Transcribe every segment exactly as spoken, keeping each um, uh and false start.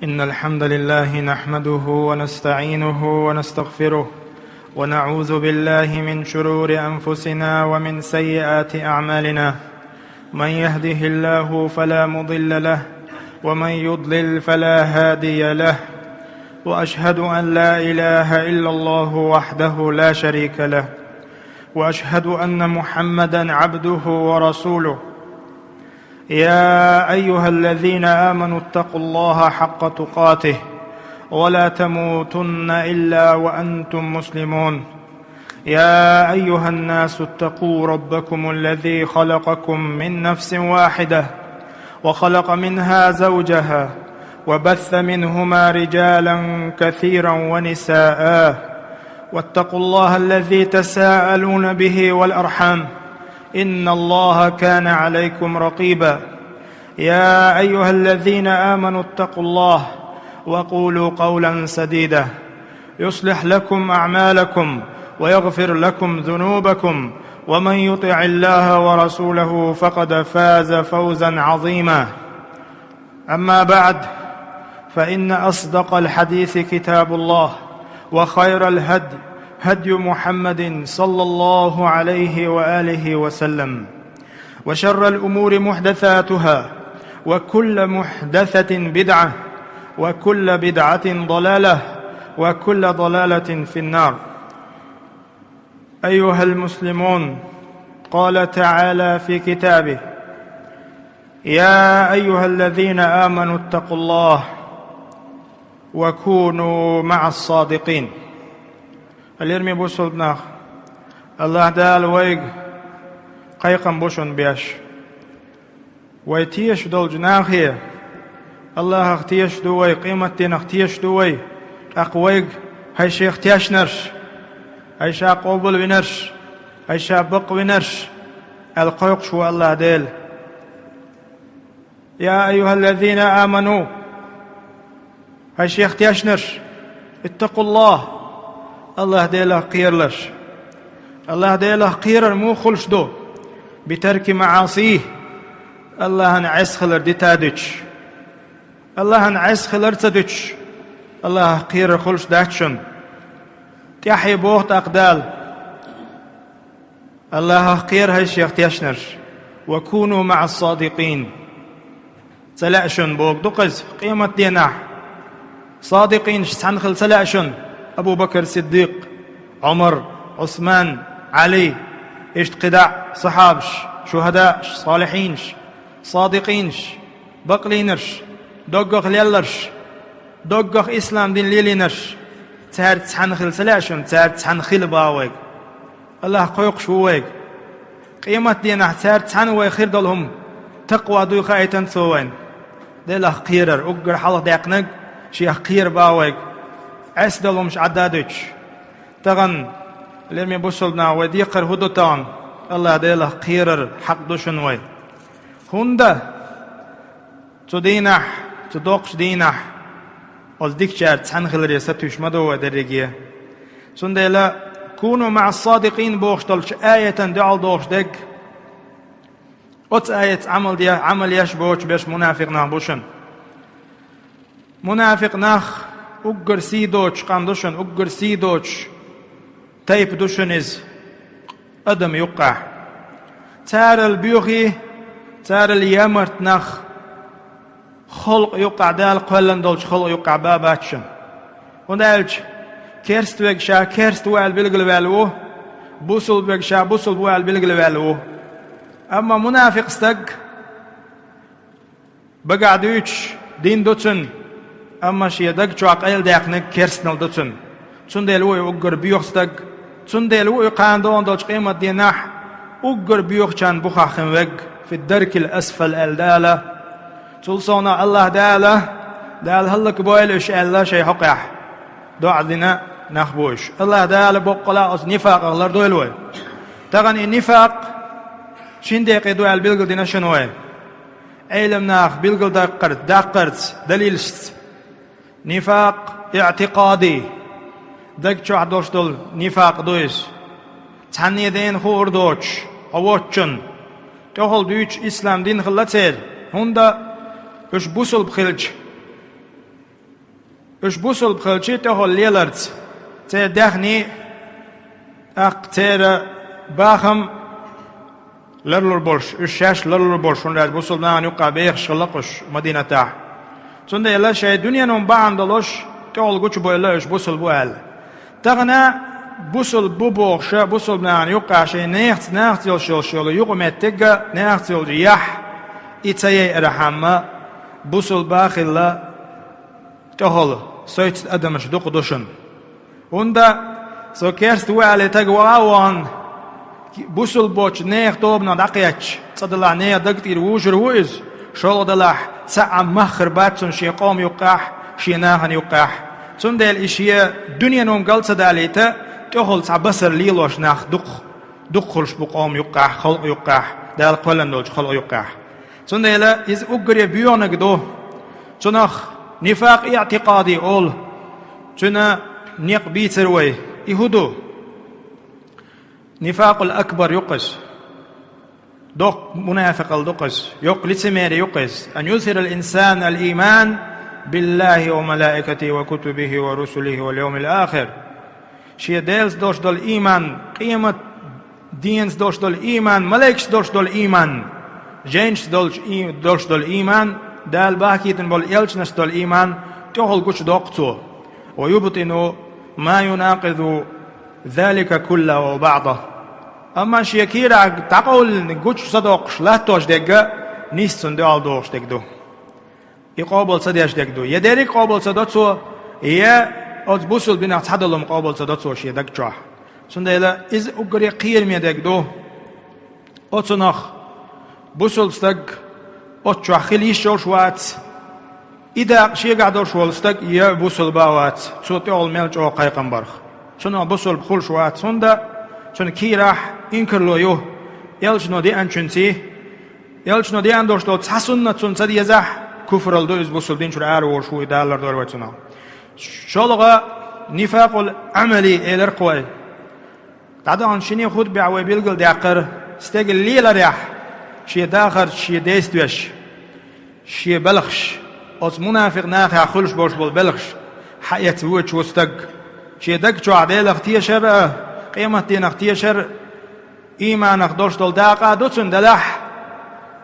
إن الحمد لله نحمده ونستعينه ونستغفره، ونعوذ بالله من شرور أنفسنا ومن سيئات أعمالنا. من يهده الله فلا مضل له، ومن يضلل فلا هادي له. وأشهد أن لا إله إلا الله وحده لا شريك له، وأشهد أن محمدا عبده ورسوله. يا أيها الذين آمنوا اتقوا الله حق تقاته ولا تموتن إلا وأنتم مسلمون. يا أيها الناس اتقوا ربكم الذي خلقكم من نفس واحدة وخلق منها زوجها وبث منهما رجالا كثيرا ونساء، واتقوا الله الذي تساءلون به والأرحام، إن الله كان عليكم رقيبا. يا أيها الذين آمنوا اتقوا الله وقولوا قولا سديدا يصلح لكم أعمالكم ويغفر لكم ذنوبكم، ومن يطع الله ورسوله فقد فاز فوزا عظيما. أما بعد، فإن أصدق الحديث كتاب الله، وخير الهدي هدي محمد صلى الله عليه وآله وسلم، وشر الأمور محدثاتها، وكل محدثة بدعة، وكل بدعة ضلالة، وكل ضلالة في النار. أيها المسلمون، قال تعالى في كتابه: يا أيها الذين آمنوا اتقوا الله وكونوا مع الصادقين. Лераме бусалба нах, Аллахь Дала вайга кхайкхам бу шуна беш. Вай тешаш долчу нахе, Аллахьах тешаш ду вай, къематденах тешаш ду вай, тӀаккха вайга: «ХӀай шех тешнарш, хӀай ша къобалвинарш, хӀай ша бакъвинарш», аьлла кхойкхуш ву Аллахь Дела. يا أيها الذين آمنوا, хӀай шех тешнарш, اتقوا الله, Аллахь Делах кхералаш. Аллахь Делах кхерар муха хуьлуш ду? بترك معاصيه, Аллахьан Ӏеса хилар дита а дуьтуш. Аллахьан Ӏеса хилар ца дуьтуш, Аллахьах кхерар хуьлуш дац шуна. ТӀаьхье боху тӀаккха Дала: Аллахьах кхера, хӀай шех тешнарш, وكونوا مع الصادقين. Ца лаьа шуна, бохург ду-кх иза, къематденахь садикъинашца цхьаьна хила ца лаьа шуна Абу-Бакр Сиддикъ, Ӏумар, Ӏусман, Ӏали, иштта кхидӀа а сахьабаш, шухӀадааш, салихьинаш, садикъинаш, бакълийнарш, доггах лелларш, доггах ислам дин лелийнарш, цаьрца цхьаьна хила ца лаьа шуна, цаьрца цхьаьна хила боху вайга. Аллахь кхойкхуш ву вайга. Къематденахь цаьрца цхьаьна вай хир долу хӀума такъва дуй хаийтина Цо вайна. Делах кхерар, уггар хьалха даьккхинарг, Шех кхера боху вайга, Ӏеса долу хӀумаш Ӏадда а дуьтуш. Тахана, лераме бусалба нах, вай декхар хӀун ду тахана? Аллахь Делах кхерар хьакъ ду шуна вай. ХӀунда? Цу дийнахь, цу доккхачу дийнахь оцу дикачаьрца цхьаьна хиларе сатуьйсуш ма ду вай дерриге. Цундела «كونوا مع الصادقين» бохуш долчу аятан дуьхьал дохуш дерг, оцу аятца Ӏамал де-, Ӏамал еш боцуш берш мунафикъ нах бу шуна. Мунафикъ нах уггар сий доцуш къам ду шуна, уггар сий доцуш тайпа ду шуна иза адам юккъехь. Царал боьхий, царал ямарт нах халкъ юккъехь, Дала кхоьллина долчу халкъ юккъехь бан бац шуна. ХӀунда аьлча керста верг ша керста ву аьлла билгалваьлла ву, бусалба верг ша бусалба ву аьлла билгалваьлла ву. Амма мунафикъ стаг багахь дуьйцуш дин ду цуьнан, амма шен даг чохь къайладаьккхинарг керстанал ду цуьнан. Цундела ву и уггар боьха стаг. Цундела ву и кхана догӀун долчу къематдийнахь уггар боьхачарна бухахь хин верг, «في الدرك الأسفل» аьлла Дала. Цул совнаха Аллахь Дала, Дала хӀаллакбойла уьш аьлла шайн хьокъехь доӀа дина нах бу уьш. Аллахь Дала боккъала оцу нифакъах лардойла вай. Тахана и нифакъ шина декъе ду аьлла билгалдина шуна вай. Ӏелам наха билгалдаккхар-, даккхарца, далилашца. Нифакъ иътикъади, даг чохь долуш долу нифакъ ду иза. Цхьанне дена хуур доцуш, хьо воцучунна, тӀехула дуьйцуш ислам дин хилла церан, хӀунда уьш бусалба хилча, Уьш бусулба хилча тӀехула леларца, церан даьхни, тӀаккха церан бахам ларлур болуш, уьш шаьш ларлур болуш, хӀунда аьлча бусулба нахана юккъехь бехаш хилла-кх уьш Мадинатехь. Цундела шайн дуьненан бахьана долуш тӀехула гучубойла уьш бусулба бу аьлла. Тахана бусулба бу бохуш, бусулба нахана юккъехь шайн нехаца, нахаца йолуш йолуш йолу юкъаметтиг а, нахаца йолчу яхь, и ца яйархьама, бусулба а хилла, тӀехула соьцу адамаш дукха ду шуна. ХӀунда со керста ву аьлла таг ваха а вахана, бусулба боцчу нехан тобанах дӀакхетча, цкъа делахь нехан даг тӀера вужур ву иза, шолгӀа делахь, цхьа а мах хир бац цунна шен къоман юккъехь, шен нахана юккъехь. Цундела и шен дуьненан гал ца далийта, тӀехула цхьа басар лелош нах дукха, дукха хуьлуш бу къоман юккъехь, халкъан юккъехь, Дала кхоьллина долчу халкъан юккъехь. Цундела иза уггаре боьхнарг ду. Цунах нифакъ иътикъади олу. Цуьнан некъ бийцар вай. И хӀун ду? Нифакъул акбар ю-кх иза. Доккха мунафикъалла ду-кх иза. Йоккха лицемерие ю-кх иза. Ан юзхирал инсан ал иман биллахи ва малаикатихи ва кутубихи ва русулихи вал йовмил ахир. Шен Делаца долуш долу ийман, къемат денаца долуш долу ийман, малайкашца долуш долу ийман, жайнашца долчу и-, долуш долу ийман, Дала бахкийтина болу элчанашца долу ийман тӀехула гучудоккху цо. Ва юбтину ма юнакъиду залика куллаху ва баъдаху. Амма шен кийрахь дӀакъовлина гучу ца доккхуш латтош дерг а нийса цунна дуьхьал догӀуш дерг ду. И къобал ца деш дерг ду. Я дерриг а къобал ца до цо, я оцу бусулба динах цхьадолу хӀума къобал ца до цо шен даг чохь. Цундела иза уггаре кхераме дерг ду. Оцунах бусулба стаг оцу чохь хила йиш йолуш вац. И дакъа шегахь долуш волу стаг я бусулба а вац. Цо тӀехула мел чӀогӀа кхайкхам барх. Цунах бусулба хуьлуш вац, хӀунда цуьнан кийрахь инкарло ю, элчано деанчуьнций, элчано деана долуш долу цхьа суннат цунна ца дезахь, куфралла ду иза, бусулба дин чуьра ара волуш ву, и Дала лардойла вай цунах. ШолгӀа нифакъул Ӏамали элира-кх вай. ДӀадаханчу шина хутбехь вай билгалдаьккхира, стеган леларехь шен дахарца шен действеш, шен белхаш, оцу мунафикъ нахехь хуьлуш болуш болу белхаш, хьаэца воьдуш ву стаг. Шен даг чохь Делах тешар а, къематденах тешар а, ийманах долуш долу дакъа а ду цуьнан делахь,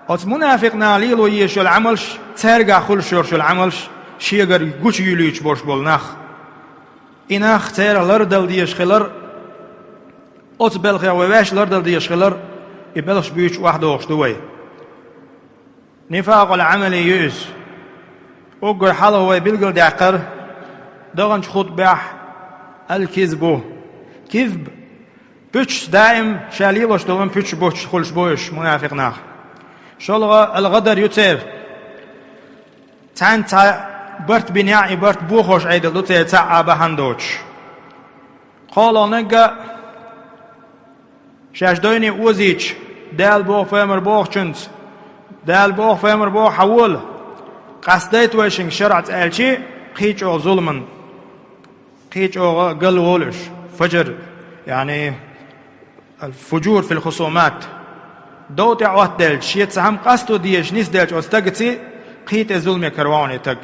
оцу мунафикъ наха лело езаш йолу Ӏамалш, цаьргахь хуьлуш йолуш йолу Ӏамалш шегара гучуйуьйлуьйтуш болуш болу нах. И нах церах лардала дезаш хилар, оцу белхех вай ваьш лардала дезаш хилар, и белхаш буьйцуш охьадогӀуш ду вай. Нифакъул Ӏамали ю иза. Уггар хьалха вай билгалдаьккхира, даханчу хутбехь, ал-кизбу. Кизб, пуьчаш, даим ша лелош долу пуьчаш буьйцуш хуьлуш бу уьш, мунафикъ нах. ШолгӀа ал-гӀадар ю церан. Цхьаьнца цхьа барт бинехь, и барт бохош Ӏедал ду церан, цхьа а бахьана доцуш. КхоалгӀаниг а шаьш дойне озийча, Дала боху, пайхамар бохучуьнца, Дала боху, пайхамар боху, хьан вола, къастадайта вайшинга шарӀаца аьлчи, кхин а чӀогӀа зуламан, кхин а чӀогӀа гал волу уьш. Фажр, яъни, аль-фужур фил-хусумат. Дов тӀе Ӏоттаделча, шеца цхьа хӀума къасто дезаш нисделча оцу стагаций, кхин а тӀе зуламе караваьхьна и стаг.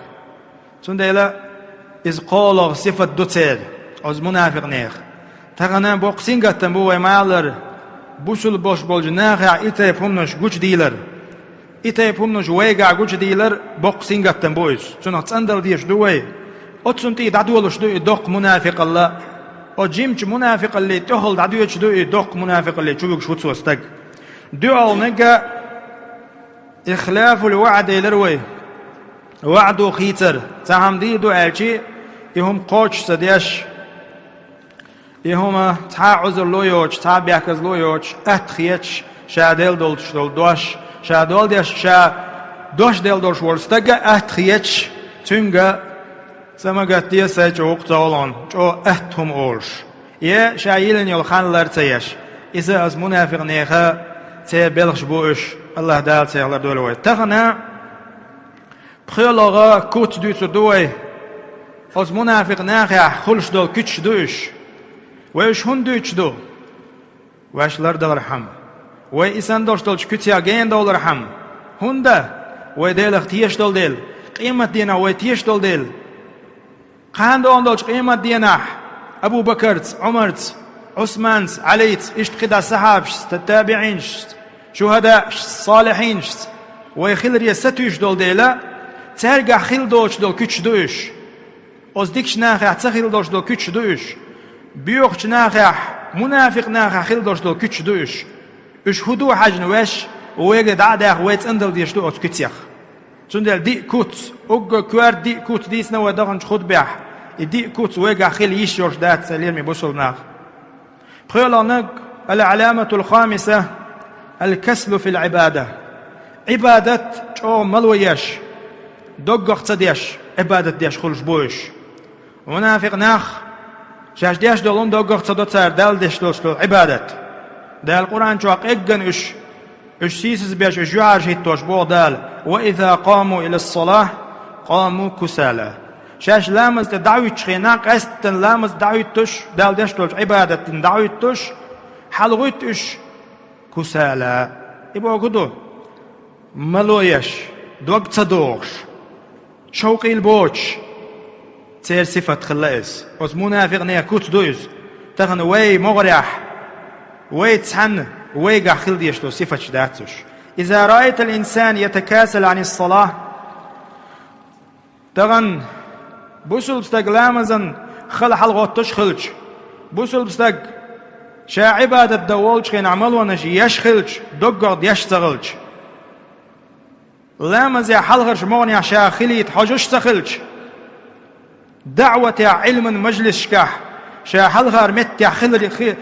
Цундела иза кхоалгӀа сифат ду церан, оцу мунафикъ нехан. Тахана боккха сингаттам бу вай ма-аллара, бусулба болуш болчу нахехь и тайпа хӀуманаш гучудийлар. И тайпа хӀуманаш вайгахь гучудийлар боккха сингаттам бу иза. Цунах цӀандала дезаш ду вай. Оццунна тӀе дӀадолуш ду и доккха мунафикъалла. Оцу жимачу мунафикъалле тӀехула дӀадоьдуш ду и доккха мунафикъалле чу вуьгуш ву цо стаг. ДоьалгӀаниг а ихлафул ваӀд элира вай. ВаӀдо хийцар. Цхьа хӀума дийр ду аьлчи, и хӀума кхочуш ца деш, и хӀума цхьа а Ӏузурло йоцуш, цхьа а бехказло йоцуш, атта хеташ, ша делла долуш долу дош, ша дола деш, ша дош делла долуш волу стага атта хеташ, цуьнга са ма гатде, сайн чӀогӀа ца гӀолгӀана, чӀогӀа атта хӀума олуш. Я ша йиллина йолу хан лар ца еш. Иза оцу мунафикъ нехан церан белхаш бу уьш, АллахӀ Дала церах лардойла вай. Тахана пхоьалгӀа куц дуьйцур ду вай. Оцу мунафикъ нахехь хуьлуш долу куьцаш ду уьш. Вай уьш хӀунда дуьйцуш ду? Ваьш лардалархьама. Вай и санна долуш долчу куьцех гена довлархьама. ХӀунда? Вай Делах тешаш долу дела, къематденах вай тешаш долу дела. Кхана догӀун долчу къематденахь Абу-Бакарца, Ӏумарца, Ӏусманца, Ӏалийца, иштта кхидӀа сахьабашца, та-, табиӀинашца, шухӀадаъашца, салихьинашца, вай хиларе сатуьйсуш долу дела, цаьргахь хила доцуш долу куьчаш ду уьш. Оцу дикачу нахехь ца хила доцуш долу куьчаш ду уьш. Боьхачу нахехь, мунафикъ нахехь хила доцуш долу куьчаш ду уьш. Уьш хӀун ду хьаьжна ваьш, вайга дӀа а даьхна, вай цӀандала дезаш ду оцу куьцех. Цундела диъ куц, уггар коьрта диъ куц дийцина вай даханчу хутбехь, и диъ куц вайгахь хила йиш йолуш дац, сан лераме бусалба нах. ПхоьалгӀаниг, ал-Ӏаламатул хамиса, ал-каслу фил Ӏибада. Ӏибадат чӀогӀа мало еш, доггах ца деш, Ӏибадат деш хуьлуш бу уьш. Мунафикъ нах, шаьш деш долу хӀума доггах ца до цара Далла деш долуш долу Ӏибадат. Дала Къуръан чохь къеггина уьш, уьш сийсазбеш, уьш юьхьӀаьржа хӀиттош боху Дала: «Ва иза къаму илас-салахь, къаму кусала». Шаьш ламаз тӀе дӀахӀуьттучу хенахь, къаьсттина ламаз дӀахӀуьттуш, Далла деш долчу Ӏибадатна дӀахӀуьттуш, хьалагӀуьтту уьш кусала. И бохург хӀун ду? Мало еш, дог ца дохуш, шовкъийла боцуш, церан сифат хилла иза. Оцу мунафикъ нехан куц ду иза. Тахана вай могӀарехь, вай цхьаьна, вайгахь хила дезаш долу сифаташ дац уьш. Иза раайтал инсан ятакасал Ӏанис-салахь. Тахана бусалба стаг ламазан хала хьалагӀоттуш хилча, бусалба стаг ша Ӏибадат дан волчу хенахь малонаш еш хилча, доггах деш ца хилча, ламазе хьалхарчу могӀанехь ша хилийта хьожуш ца хилча, даӀватехь, Ӏилман мажлисашкахь ша хьалхара меттехь хилар, хи-,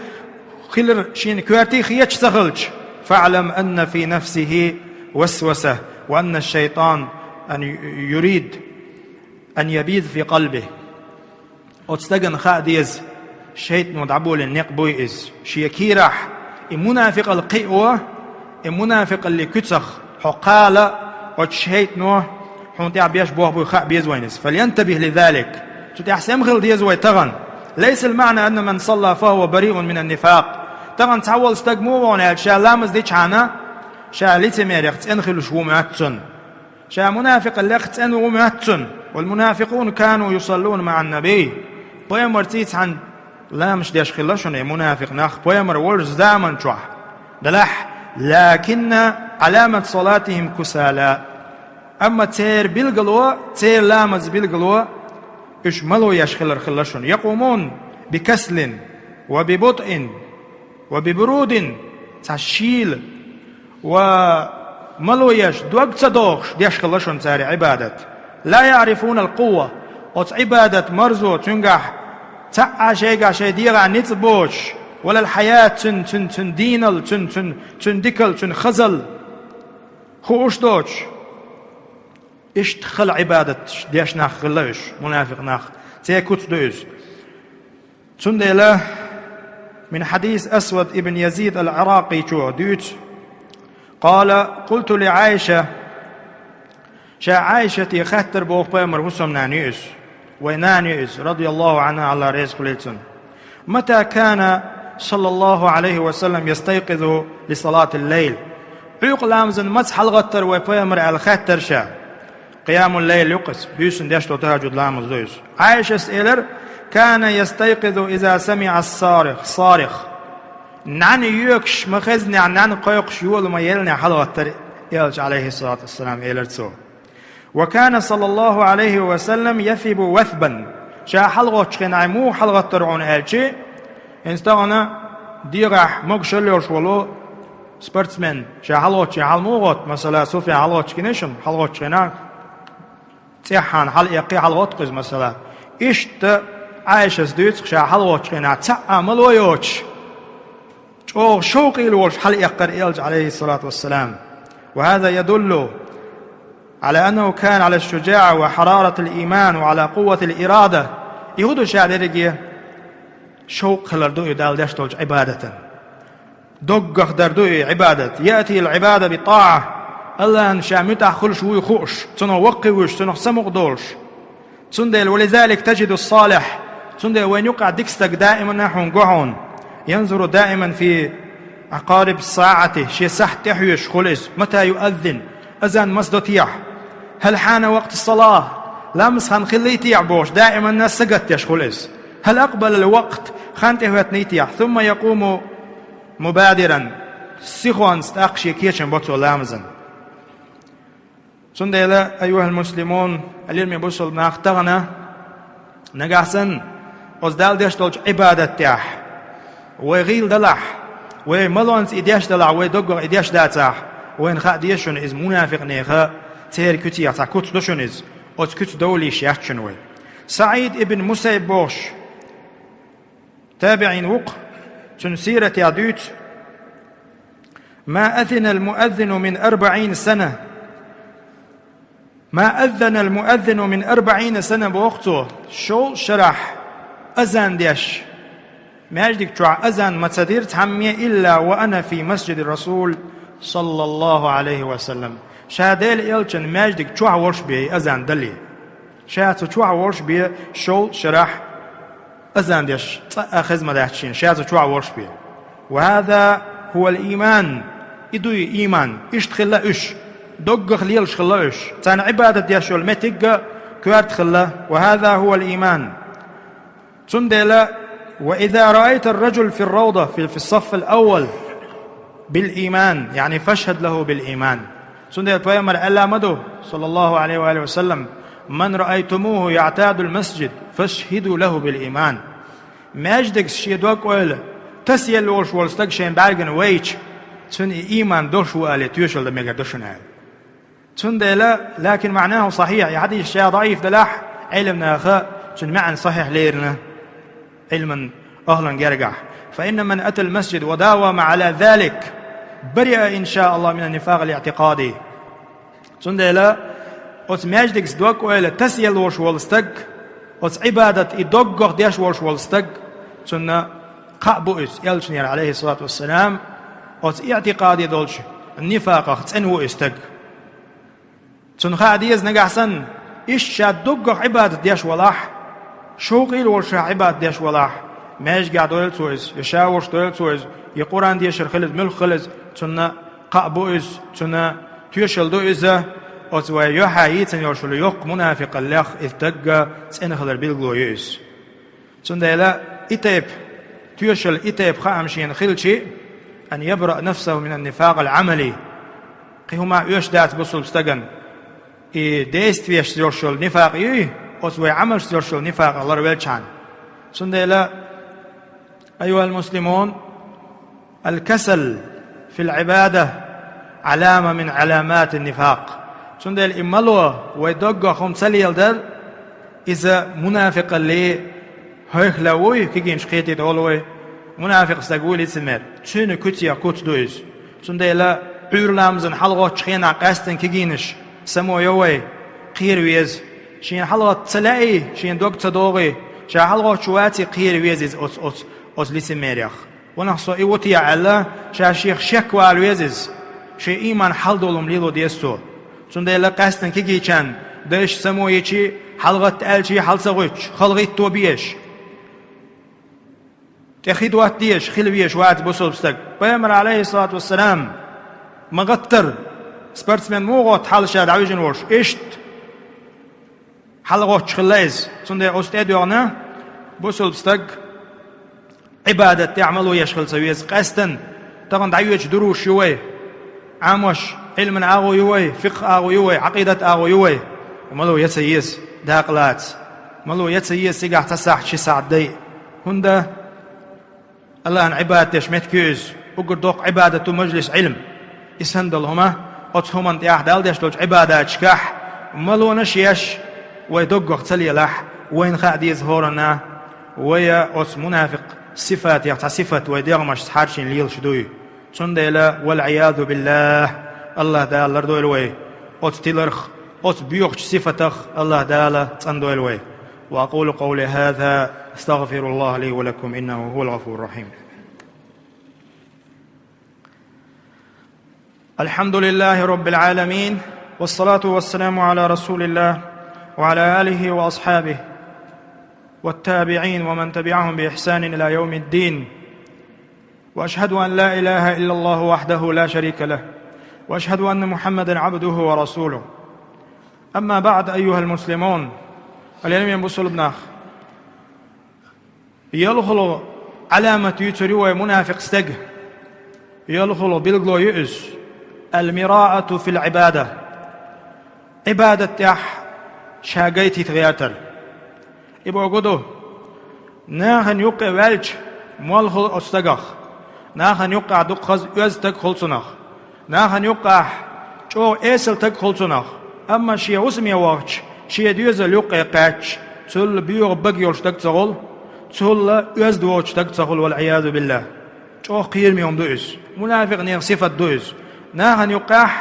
хилар шена коьртий хеташ ца хилча, фаӀлам анна фи нафсихи васваса, ва анна шайтан ан юрид ан ябита фи къалби. Оцу стагана хаа деза, шайтано дӀаболийна некъ буй иза. Шен кийрахь и мунафикъалла кхио, и мунафикъаллин куьцах хьо кхала, оцу шайтано хьуна тӀехь беш болх буй хаа беза вайна иза. Фальянтабих ли залик. Цу тӀехь сема хила деза вай тахана. Лайсал маӀна анна ман салла фахува бариун минан нифакъ. Тахана цхьаволу стаг муха ву аьлча, ша ламаз дичхьана, ша лицемерех цӀена хуьлуш ву моьтту цунна. Ша мунафикъаллех цӀена ву моьтту цунна. Вал мунафикъуна кану юсаллуна маӀан набий. Пайхамарций цхьаьна ламазаш деш хилла шуна и мунафикъ нах, пайхамар волчу заман чохь. Делахь, лакинна Ӏаламат салатихим кусала. Амма церан билгало, церан ламазан билгало, уьш мало еш хилар хилла шуна. Якъумун бикаслин ва бибутъин ва бибурудин, цхьа шийла ва мало еш, дог ца дохуш, деш хилла шуна цара Ӏибадат. Ла яърифунал къувва, оцу Ӏибадат марзо цуьнгахь цхьа а шайгахь шайн дегӀахь ницкъ боцуш, валал хьаят, цуьнан, цуьнан, цуьнан дийнал, цуьнан, цуьнан, цуьнан дикал, цуьнан хазал хууш доцуш. Иштта хала Ӏибадаташ деш нах хилла уьш, мунафикъ нах. Церан куц ду иза. Цундела, мин хьадис Асвад ибн Язид ал-Ӏиракъичо дуьйцу: «Къала, къулту ли Ӏайша». Ша Ӏайшате хаьттира боху пайхамаран хӀусамнана ю иза. Вайн нана ю иза, радияллаху Ӏанха, Алла реза хуьлийла цунна. «Мата кана, саллаллаху Ӏалайхи ва саллам, ястайкъизу ли салатил лайл?» Ӏуьйкъа ламазан маца хьалагӀаттара вай пайхамар аьлла хаьттира ша. Къиямул-лайл ю-кх иза, буьйсанна деш долу тахӀажуд ламаз ду иза. Ӏайшас элира: «Кана ястайкъизу иза самиӀа ас-сарих, сарих». НӀаьна йоькуш ма-хезнехь, нӀаьна кхойкхуш йола ма-еллинехь хьалагӀаттара элча, Ӏалайхиссалату вассалам, элира цо. «Ва кана, саллаллаху Ӏалайхи ва саллам, яфибу вафбан». Ша хьалагӀоттучу хенахь муха хьалагӀаттара хьуна аьлчи, хӀинца тахана дегӀахь могушалла йолуш волу спортсмен, ша хьалагӀоттучу хенахь хьала муха гӀотту, масала, Суфьян хьалагӀоттуш гина шу, хьалагӀоттучу хенахь цӀеххьана хьала эккхий, хьалагӀотту-кх иза, масала. Иштта Ӏайшас дуьйцу-кх, ша хьалагӀоттучу хенахь цхьа а мало йоцуш, чӀогӀа шовкъийла волуш хьалаэккхара элча, Ӏалайхиссалату вассалам. «Ва хаза ядуллу Ӏала аннаху кана Ӏала шужаӀа ва хьараратил ийман ва Ӏала къувватил ирада». И хӀун ду ша дерриге? Шовкъ хилар ду и Далла деш долчу Ӏибадатан. Доггах дар ду и Ӏибадат. «Яътил Ӏибада би тӀаӀа». Аллахьна ша муьтӀахь хуьлуш вуй хууш, Цунах ваккхий вуьйш, Цунах самукъа долуш. Цундела, «ولذلك تجد الصالح», цундела вайн юккъехь дика стаг даиман а хьуна го хьуна, «ينظر دائما في عقارب الساعة», шен сахьт тӀе хьоьжуш хуьлу иза, «متى يؤذن», азан маса до техьа, «هل حان وقت الصلاة», Ламаз хан хиллийтехь бохуш, даиманна сагатдеш хуьлу иза. هل أقبل الوقت, хан тӀехӀоьттинайтехь, ثم يقوم مبادرا, сихонца тӀаккха шен кечам бо цо ламазан. Цундела, أيها المسلمون, хьалхара бусалба нах, тахана, нагахь санна, оцу Далла деш долчу Ӏибадат тӀехь вай гӀийла далахь, вай малонца и деш далахь, вай доггах и деш дацахь, вайна хаа деза шуна иза мунафикъ нехан церан куьцех цхьа куц ду шуна иза. Оцу куьцан довла йиш яц шуна вай. СаӀид ибн Мусаййиб бохуш, табиӀин ву-кх, цуьнан сиратехь дуьйцу: ما أذن المؤذن من أربعين سنة. ما أذن المؤذن من أربعين سنة, боху цо, шовзткъа шарахь азан деш, маьждиг чохь азан ма ца дира цхьамме, إلا وأنا في مسجد الرسول صلى الله عليه وسلم. Ша Делан элчанан маьждиг чохь волуш бен и азан далале. Ша цу чохь волуш бен шовзткъа шарахь азан деш, цкъа а хезна ма дац шена, ша цу чохь волуш бен. وهذا هو الإيمان. И ду и ийман. Иштта хилла уьш. Доггах лелаш хилла уьш. Царна Ӏибадат деш йолу меттиг а коьрта хилла. وهذا هو الإيمان. Цундела, وإذا رأيت الرجل في الروضة في، في الصف الأول بالإيمان، يعني فاشهد له بالإيمان. Цундела пайхамар аьлла ма ду, صلى الله عليه وآله وسلم: من رأيتموه يعتاد المسجد فاشهدوا له بالإيمان. Маьждигца шен дог-ойла тасаелла волуш волу стаг шайн бӀаьргана вайча, цуьнан и ийман долуш ву аьлла тоьшалла дан мегар ду шуна аьлла. Цундела, لكن معناه صحيح, и хьадис ша даӀиф далахь, Ӏилманаха цуьнан маьӀна сахьихь лерина Ӏилман ахӀлан гергахь. فإن من أتى المسجد وداوم على ذلك برئ إن شاء الله من النفاق الاعتقادي. Цундела оцу маьждигца дог-ойла тасаелла волуш волу стаг, оцу Ӏибадат и доггах деш волуш волу стаг, цунна кхаъ бу иза, элчанера, عليه الصلاة والسلام, оцу иӀтикъаде долчу нифакъах цӀена ву и стаг. Цунна хаа деза нагахь санна, иштта ша доггах Ӏибадат деш валахь, шовкъийла волуш ша Ӏибадат деш валахь, маьждигехь дойла цо иза, я ша волуш дойла цо иза, я Къуръан дешар хила иза, муьлхха хила иза, цунна кхаъ бу иза, цунна тоьшалла ду иза, оцу вай юьххьехь йийцина йолуш йолу йоккха мунафикъаллех и стаг цӀена хилар билгало ю иза. Цундела и тайпа тоьшалла, и тайпа хаам шена хилчи, أن يبرأ نفسه من النفاق العملي. Кхин хӀума оьшуш дац бусалба стагана. И действиешца йолуш йолу нифакъ юй, оцу вай Ӏамалшца йолуш йолу нифакъах ларвелчхьана. Цундела, أيها المسلمون, الكسل في العبادة علامة من علامات النفاق. Цундела и мало вай доггах хӀума ца леладар, иза мунафикъалле хьоьхла вуй, кегийнаш кхетийта волу вай. Мунафикъ стаг вуй лицемер, цуьнан куьцех куц ду иза. Цундела Ӏуьйра ламазан хьалагӀоттучу хенахь къаьстина кегийнаш само йо вай, кхера веза. Шена хьалагӀатта ца лаьий, шена дог ца догӀий, ша хьалагӀоттуш ваций, кхера веза иза оцу, оцу, оцу лицемерех. Ванах со и ву те аьлла, ша шех шек вала веза иза. Шен ийман хьалдолу хӀума лело деза цо. Цундела къаьстина кегийчарна дайша само йичи, хьалагӀатта аьлчи, хьала ца гӀуьттуш, халахӀитто безаш, тӀе хи дотта дезаш хила везаш вац бусалба стаг. Пайхамар, عليه الصلاة والسلام, ма гӀаттара, спортсмен муха гӀотта хьала ша дӀавижина волуш, иштта хьалагӀоттуш хилла иза. Цундела оцу тӀе а доьгӀна, бусалба стаг Ӏибадат тӀехь мало еш хила ца веза. Къаьстина, тахана дӀайоьдуш дуруш ю вай, Ӏамош, Ӏилман агӀо ю вай, фикъхӀ агӀо ю вай, Ӏакъидат агӀо ю вай. Мало я ца еза, дакъа лаца. Мало я ца еза цигахь цхьа сахьт, ши сахьт дай. ХӀунда? Аллахьан Ӏибадат деш меттиг ю иза. Уггар доккха Ӏибадат ду мажлис Ӏилм. И санна долу хӀума, оцу хӀуманна тӀехь Далла деш долчу Ӏибадаташкахь малонаш еш, вай доггах ца лелахь, вайна хаа деза хӀоранна, вай оцу мунафикъ сифатех цхьа сифат вай дегӀмашца хьарчийна лелаш дуй. Цундела, والعياذ بالله, Аллахь Дала лардойла вай оцу тиларх, оцу боьхачу сифатах Аллахь Дала цӀандойла вай. وأقول قولي هذا، أستغفر الله لي ولكم، إنه هو الغفور الرحيم. الحمد لله رب العالمين، والصلاة والسلام على رسول الله وعلى آله وأصحابه والتابعين ومن تبعهم بإحسان إلى يوم الدين. وأشهد أن لا إله إلا الله وحده لا شريك له، وأشهد أن محمدا عبده ورسوله. أما بعد، أيها المسلمون، Аллахьа мин бусулбанах. ЙолхалгӀа Ӏаламат юьйцур ю вай мунафикъ стеган. ЙолхалгӀа билгало ю иза: المراءة في العبادة. Ӏибадат тӀехь ша гайтийта гӀертар. И бохург ду, нахана юккъе ваьлча, молла хуьлу оцу стагах. Нахана юккъехь дукха хаза оьзда стаг хуьлу цунах. Нахана юккъехь чӀогӀа эсала стаг хуьлу цунах. Амма шен хӀусаме вахча, шен доьзал юккъе кхаьчча, цул боьха бага йолуш стаг ца хуьлу, цул оьзда воцуш стаг ца хуьлу, валӀиязу биллахӀ. ЧӀогӀа кхераме хӀума ду иза. Мунафикъийн сифат ду иза. Нахана юккъехь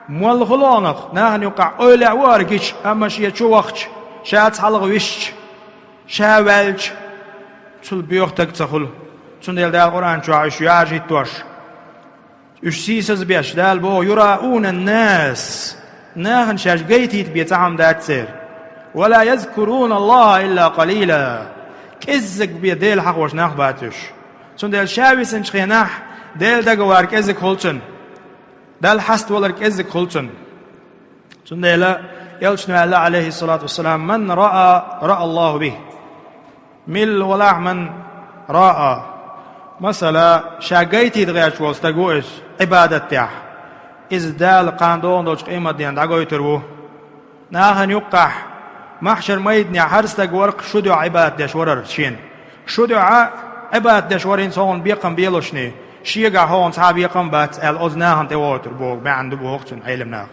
молла хуьлу хьуна, нахана юккъехь эвлаяъ ву хӀара гича, амма шен чу вахча, ша цхьалха висча, ша ваьлча, цул боьха стаг ца хуьлу. Цундела Дала Къуръан чохь уьш йоьжуьйтуш, уьш сийсаз беш, Дала боху: يراءون الناس. Нахана шаьш гайтийта бен цхьа хӀума дац церан. ولا يذكرون الله إلا قليلا. КӀеззиг бен Дела хьахош нах бац уьш. Цундела ша висинчу хенахь Дела дагавар кӀеззиг хуьлу цуьнан. Далла хьаставалар кӀеззиг хуьлу цуьнан. Цундела элчано аьлла, Ӏалайхиссалату вассалам: من راء، راء الله به. Милла валахь من راء. Масала, ша гайтийта гӀерташ волу стаг ву иза Ӏибадат тӀехь. Иза Дала кхана догӀун долчу къематдийнахь дӀагойтур ву. Нахана юккъехь, махьшар майданехь хӀара стаг вара-кх шу дуьхьа Ӏибадат деш варара шена. Шу дуьхьа Ӏибадат деш вара хӀинца хӀокхунна бекхам белошний, шегахь хӀокхунна цхьа а бекхам бац аьлла, оцу нахана тӀевогӀур боху маьӀна ду боху цуьнан Ӏеламнаха.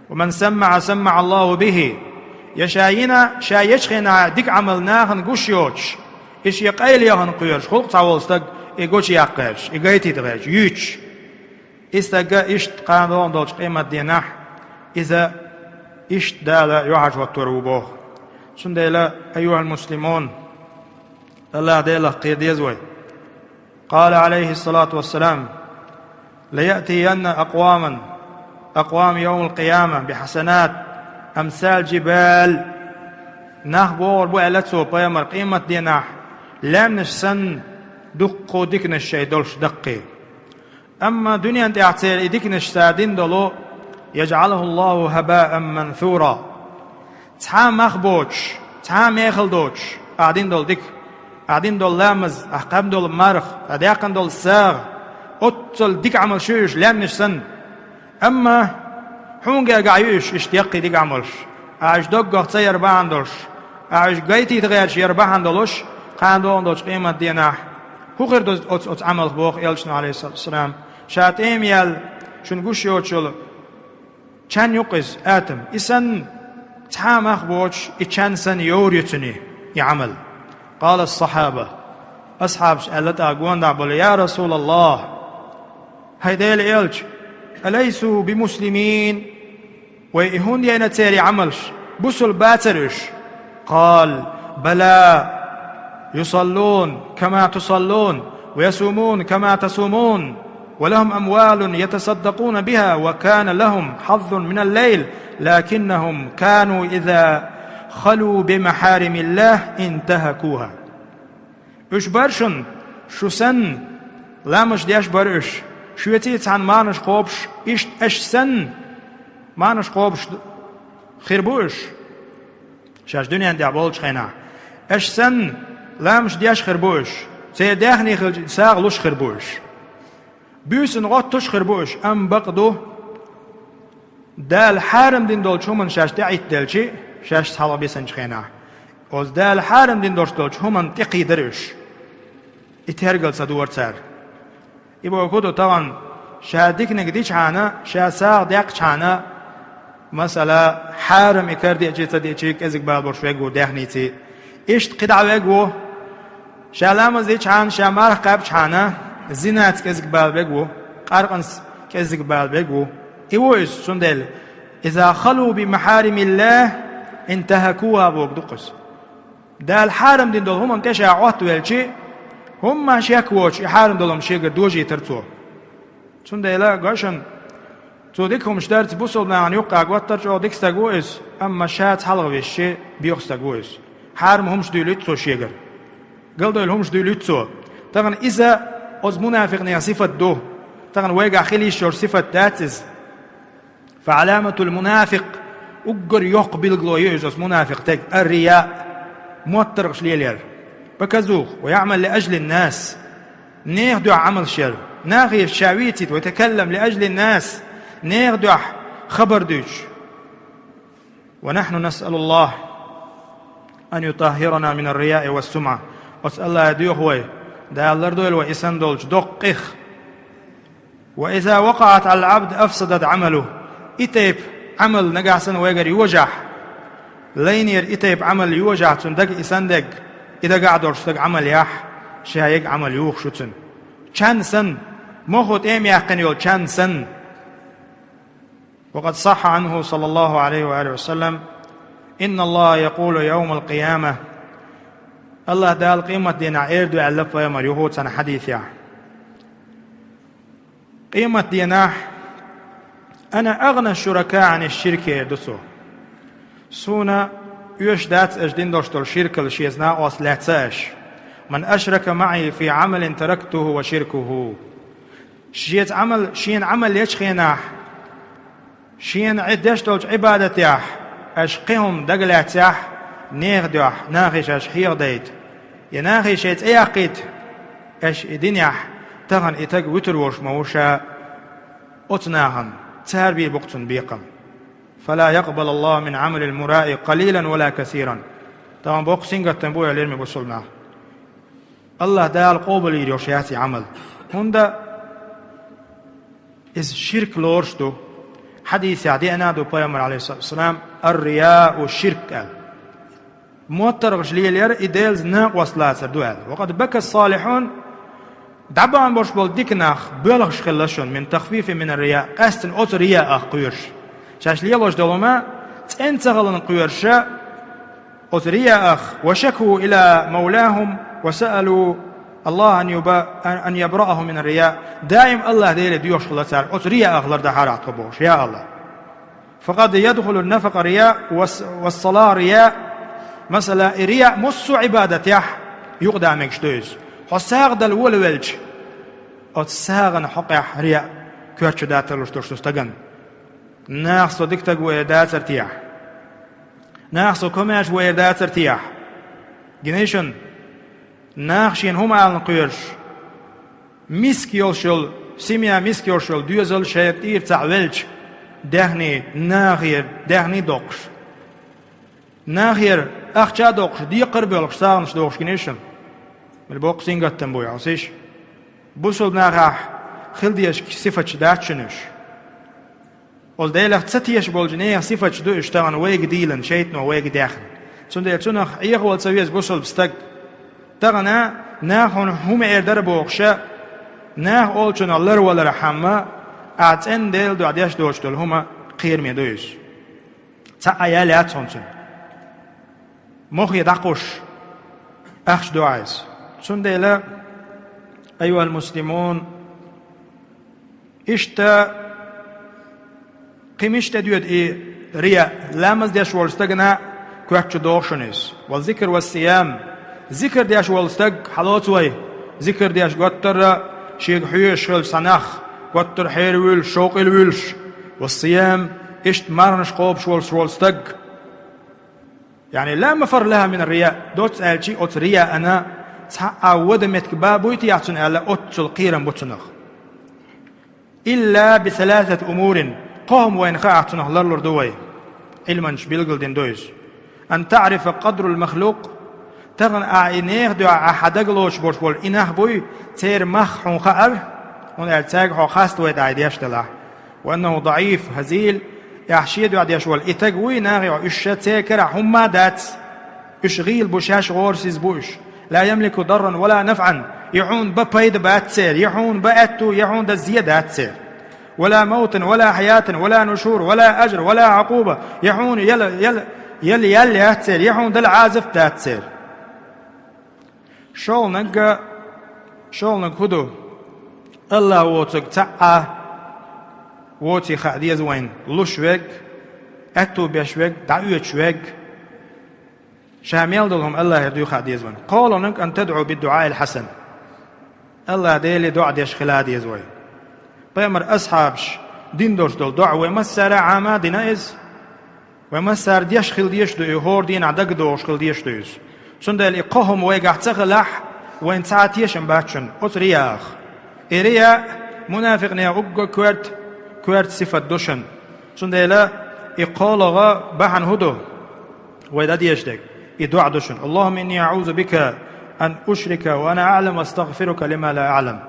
ومن سمع سمع الله به. Я ша йина, ша ечу хенахь дика Ӏамал нахана гуш йоцуш, и шен къайлаехна кхоьруш, хӀокху цхьа волу стаг и гучуяккха гӀерташ, и гайтийта гӀерташ, юьйцуш. И стаг иштта кхана догӀун долчу къематдийнахь, иза иштта Дала юьхьӀаьржа хӀоттор ву боху. Цундела, айюхьал муслимун, Аллах Делах кхера деза вай. قال عليه الصلاة والسلام: ليأتين أقواما، أقوام يوم القيامة بحسنات أمثال الجبال. Нах богӀур бу аьлла цо, пайхамар, къематдийнахь лаьмнаш санна дуккха диканаш шайн долуш даккхий. Амма дуьнен тӀехь церан и диканаш цара дина долу: يجعله الله هباء منثورا. Цхьа а мах боцуш, цхьа а мехала доцуш, ахь дина долу дика, ахь дина долу ламаз, ахь кхаьбна долу марха, ахь даьккхина долу сагӀа, оццул дика Ӏамалш ю уьш лаьмнаш санна. Амма хьуна гергахь ю уьш, иштта яккхий дика Ӏамалш, ахь уьш доггах ца яр бахьана долуш, ахь уьш гайтийта гӀерташ яр бахьана долуш, кхана догӀун долчу къематдийнахь хӀун хир ду оцу, оцу Ӏамалх боху элчано, Ӏалайхиссалату вассалам, ша тӀема яьлла, шуна гуш йоцуш йолу чан ю-кх иза, атом. И санна, цхьа а мах боцуш, и чан санна йовр ю цуьнан и Ӏамал. قال الصحابة. Асхьабаш аьлла тӀаккха гонаха болу: يا رسول الله, хӀай Делан элча, أليسوا بمسلمين؟ Вай и хӀунда яйна церан и Ӏамалш? Бусулба бацара уьш? قال: بلى، يصلون كما تصلون، ويصومون كما تصومون، ولهم أموال يتصدقون بها، وكان لهم حظ من الليل، لكنهم كانوا إذا خلوا بمحارم الله انتهكوها. Уьш бара шуна, шу санна, ламазаш деш бара уьш, шоьций цхьаьна марханаш кхобуш, иштта аша санна, марханаш кхобуш хир бу уьш. Шаьш дуьнен тӀехь болчу хенахь, аша санна, ламазаш деш хир бу уьш, церан даьхни хилча, сагӀа луш хир бу уьш. Буьйсанна гӀоттуш хир бу уьш, амма бакъ ду, Дала хьарам дина долчу хӀуманна шаьш тӀеӀиттаделчи, шаьш цхьалха бисинчу хенахь, оцу Дала хьарам дина долуш долчу хӀуманна тӀекхийдара уьш. И тергал ца дора цара. И бохург ду тахана, ша диканиг дичхьана, ша сагӀа даьккхичхьана, масала, хьарам и кара деачий, ца деачий кӀезиг бала болуш верг ву даьхниций. Иштта кхидӀа верг ву, ша ламаз дичхьана, ша марха кхаьбчхьана, зинаца кӀезиг бала верг ву, къаркъанца кӀезиг бала верг ву. И ву иза, цундела: إذا خلوا بمحارم الله انتهكوها бохург ду-кх иза. Дала хьарам дина долу хӀуманна тӀе ша Ӏоттавелчи, хӀумма шек воцуш, и хьарам долу хӀума шегара дожийтара цо. Цундела, гой шуна, цо дика хӀумаш дарца бусулба нахана юккъехь гӀоттар чӀогӀа дика стаг ву иза, амма ша цхьалха висчи, боьха стаг ву иза. Хьарам хӀумаш дуьйлуьйту цо шегара. Галдойла хӀумаш дуьйлуьйту цо. Тахана иза оцу мунафикъийн сифат ду. Тахана вайгахь хила йиш йолу сифат дац иза. فعلامة المنافق Уггар йоккха билгало ю иза оцу мунафикъ стеган: ар-рияъ, моттаргӀаш лелаяр, показуха, ва яъмалу ли ажлин-нас, нехан дуьхьа Ӏамалш яр, нахе ша вийцийта, ва ятакалламу ли ажлин-нас, нехан дуьхьа хабар дуьйцуш. Ва нахьну насъалуллахӀа ан ютаххирана мин ар-рияи ва ссумӀа. Оцу АллахӀе доьху вай, Дала лардойла вай и санна долчу доккхих. Ва иза вакъаӀат Ӏалал Ӏабди афсадат Ӏамалаху. И тайпа Ӏамал нагахь санна вайгара йожахь, лайнера и тайпа Ӏамал йожахь, цуьнан дага и санна дерг, и дагахь долуш стага Ӏамал яхь, ша ерг Ӏамал юхуш ю цуьнан. Чан санна, мохо тӀема яьккхина йолу чан санна. Ва къад сахьхьа Ӏанху, саллаллахӀу Ӏалайхи ва алихи ва саллам: «Инна Аллаха якъулу явмал къияма». АллахӀ Дала къематдийнахь эр ду аьлла пайхамар юха цхьана хьадисехь. Къематдийнахь: «Ана агӀна шуракаи Ӏани ширк», — эр ду цо. «Суна оьшуш дац аша дина долуш долу ширкал, шеца накъост лаьцна аша. Ман ашрака маӀи фи Ӏамалин тарактуху ва ширкуху». Шеца Ӏамал, шена Ӏамал ечу хенахь, шена Ӏи-, деш долчу Ӏибадатехь аша кхин хӀума дагалаьцнехь, нехан дуьхьа, нахе шаьш хьехадайта, я нахе шайн цӀе яккхийта аша и динехь, тахана и стаг вуьтур волуш ма ву ша, оцу нахана, цара бийр бу-кх цунна бекхам. «Фала якъбалу Аллаху мин Ӏамалил мураи къалилан вала касиран». Тахана боккха сингаттам бу аьлла, лераме бусулба нах. АллахӀ Дала къобалйийр йолуш яц и Ӏамал. ХӀунда иза ширк лоруш ду. Хьадисехь деана а ду пайхамар, Ӏалайхиссалату вассалам: «Ар-рияу ширк», — аьлла. МоттаргӀаш лелаяр и Делаца накъост лацар ду аьлла. Ва къад бака ссалихьун, дӀабахана болуш болу дика нах боьлхуш хилла шуна, мин тахфифи мин ар-рияъ, къаьсттина оцу рияах кхоьруш. Шаьш лелош долу хӀума цӀена ца хиларна кхоьруш, оцу рияах, ва шаку ила мавлахум, ва саалу Аллаха ан юба-, ан, ан ябраахум мин ар-рияъ. Даим АллахӀ Деле доьхуш хилла цара, оцу рияах лардахьара тхо бохуш, я АллахӀ. Факъад ядхулу нафакъа рияъ, вас-, вассала рияъ. Масала, и рияъ массо а Ӏибадатехь юкъадан мегаш ду иза. Хьо сагӀа дала волавелча, оцу сагӀана хьокъехь рияъ коьрта чу даталуш долуш ду стагана. Нах со дика стаг ву эр дацара техьа? Нах со комаьрша ву эр дацара техьа? Гинай шуна, нах шена хӀума алана кхоьруш, миска йолуш йолу, семья миска йолуш йолу доьзал шайна тӀера цхьаъ велча, даьхни нахера, даьхни доккхуш, нахера ахча а доккхуш, декхар а боьлхуш, сагӀанаш дохуш, гинай шуна. Мел боккха сингаттам бу, хьовсийша. Бусулба нахехь хила дезаш сифаташ дац шуна уьш. Оцу Делах ца тешаш болчу нехан сифаташ ду уьш тахана вайга дийлина, шайтано вайга даьхна. Цундела цунах Ӏехавала ца веза бусулба стаг. Тахана нах хьуна хӀума эр дара бохуша, нах олучунах ларвалархьама, ахь цӀена Делан дуьхьа деш доцуш долу хӀума кхераме ду иза. Цхьа а ял яц хьуна цуьнан. Мохе дӀакхуш, ахча ду ахь иза. Цундела, айюхал муслимун, иштта кхин мича тӀе доьду и рияъ? Ламаз деш волу стагана коьрта чу доху шуна иза. Вал зикр ва сиям. Зикр деш волу стаг, хьалоцу вай, зикр деш готтара, шега хьоьжуш хилча цхьа нах, готтара хьеравуьйлуш, шовкъалла вуьйлуш. Ва сиям, иштта марханаш кхобуш волуш волу стаг. Яъни, ла мафарра лаха мин ар-рияъ, доцца аьлчи, оцу рияъана цхьа а вада меттиг ба буй техьа цунна аьлла, оццул кхерам бу цунах. Илла би саласати умурин, кхо хӀума вайна хаахь цунах ларлур ду вай. Ӏилманчаша билгалдина ду иза. Ан таърифа къадрал махлукъ, тахана ахь и нехан дуьхьа ахь хьан дагалоцуш болуш болу и нах буй, церан мах хьуна хаар, хӀунда аьлча цаьрга хьо хаставайта ахь и деш делахь. Ва аннаху даӀиф, хазил, ахь шен дуьхьа деш волу и стаг вуй, нахе хьо уьш ша церан карахь хӀумма а дац. Уьш гӀийла бу, шаьш гӀорасиз бу уьш. Ла ямлику дарран ва ла нафӀан, я хьуна бан пайда бац церан, я хьуна бан аьтту, я хьуна дан зе дац церан. Ва ла мавтан, ва ла хьаятан, ва ла нушур, ва ла ажр, ва ла Ӏукъуба, я хьуна ял, ял, ял, ял яц церан, я хьуна дала Ӏазап дац церан. ШолгӀаниг, шолгӀаниг хӀун ду? АллахӀ воцург цхьа а воций хаа деза вайна: луш верг, аьтту беш верг, дӀаоьцуш верг. Ша мел долу хӀума АллахӀера дуй хаа деза вайна. КхоалгӀаниг: ан тадӀу биддуӀаил хьасан. АллахӀ Деле доӀа деш хила деза вай. Пайхамаран асхьабаша дина долуш долу доӀа вай массара а Ӏама дина иза. Вай массара деш хила дезаш ду и, хӀора дийнахьа дагадогӀуш хила дезаш ду иза. Цундела и кхо хӀума вайгахь ца хилахь, вайна цхьа а тешам бац шун оцу рияах. И рияъ мунафикънех угга коьрта, коьрта сифат ду шун. Цундела и кхоалагӀа бахьана хӀун ду? Вай дӀадеша дерг. И доӀа ду шун: «اللهم إني أعوذ بك أن أشرك وأنا أعلم وأستغفرك لما لا أعلم».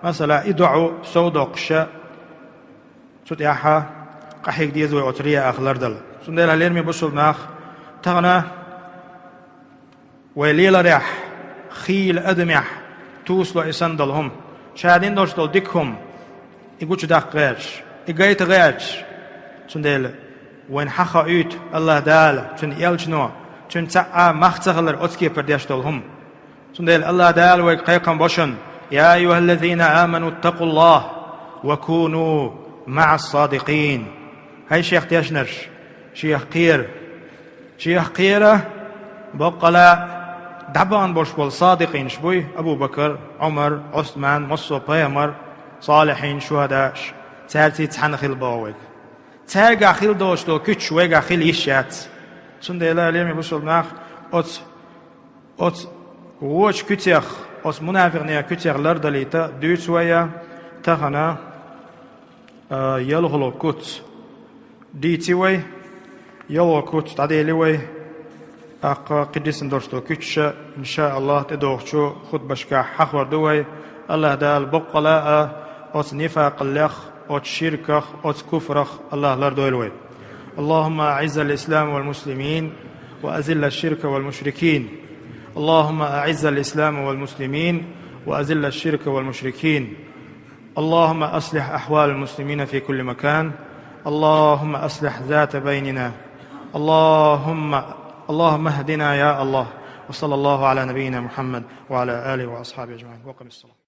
Масала, и доӀа совдоккхуш, цу тӀехь къахьега деза вай оцу рияах лардала. Цундела, лераме бусулба нах, тахана вай леларехь, хийла адамехь тосало и санна долу хӀума. Ша дина долуш долу дика хӀума, и гучудаккха гӀерташ, и гайта гӀерташ. Цундела вайна хьахоуьйту АллахӀ Дала, Цуьнан элчано, цуьнан цхьа а мах ца хилар оцу кепара деш долу хӀума. Цундела АллахӀ Дала вайга кхайкхам бо шун: «يا أيها الذين آمنوا اتقوا الله وكونوا مع الصادقين». ХӀай Шех тешнарш, Шех кхера. Шех кхера, баккъала дӀабахана болуш болу садикъинаш буй: Абу-Бакар, Ӏумар, Ӏусман, массо а пайхамар, салихьин, шухӀадааш, цаьрца цхьаьна хила боху вайга. Цаьргахь хила долуш долу куьчаш вайгахь хила йиш яц. Цундела, лераме бусулба нах, оцу, оцу вочу куьцех, оцу мунафикънех куьцех лардалийта дуьйцу вай тахана, а, ялхалгӀа куц. Дийци вай, ялхалгӀа куц дӀадели вай, тӀаккха кхидисна долуш долу куьчаш, иншааллахӀ, тӀедогӀучу хутбашкахь хьахор ду вай. АллахӀ Дала баккъала а оцу нифакъаллех, оцу ширках, оцу куфрах АллахӀ лардойла вай. اللهم أعز الإسلام والمسلمين وأذل الشرك والمشركين. اللهم أعز الإسلام والمسلمين وأذل الشرك والمشركين. اللهم أصلح أحوال المسلمين في كل مكان. اللهم أصلح ذات بيننا. اللهم، اللهم اهدنا يا الله. وصلى الله على نبينا محمد وعلى آله وأصحابه أجمعين. وأقم الصلاة.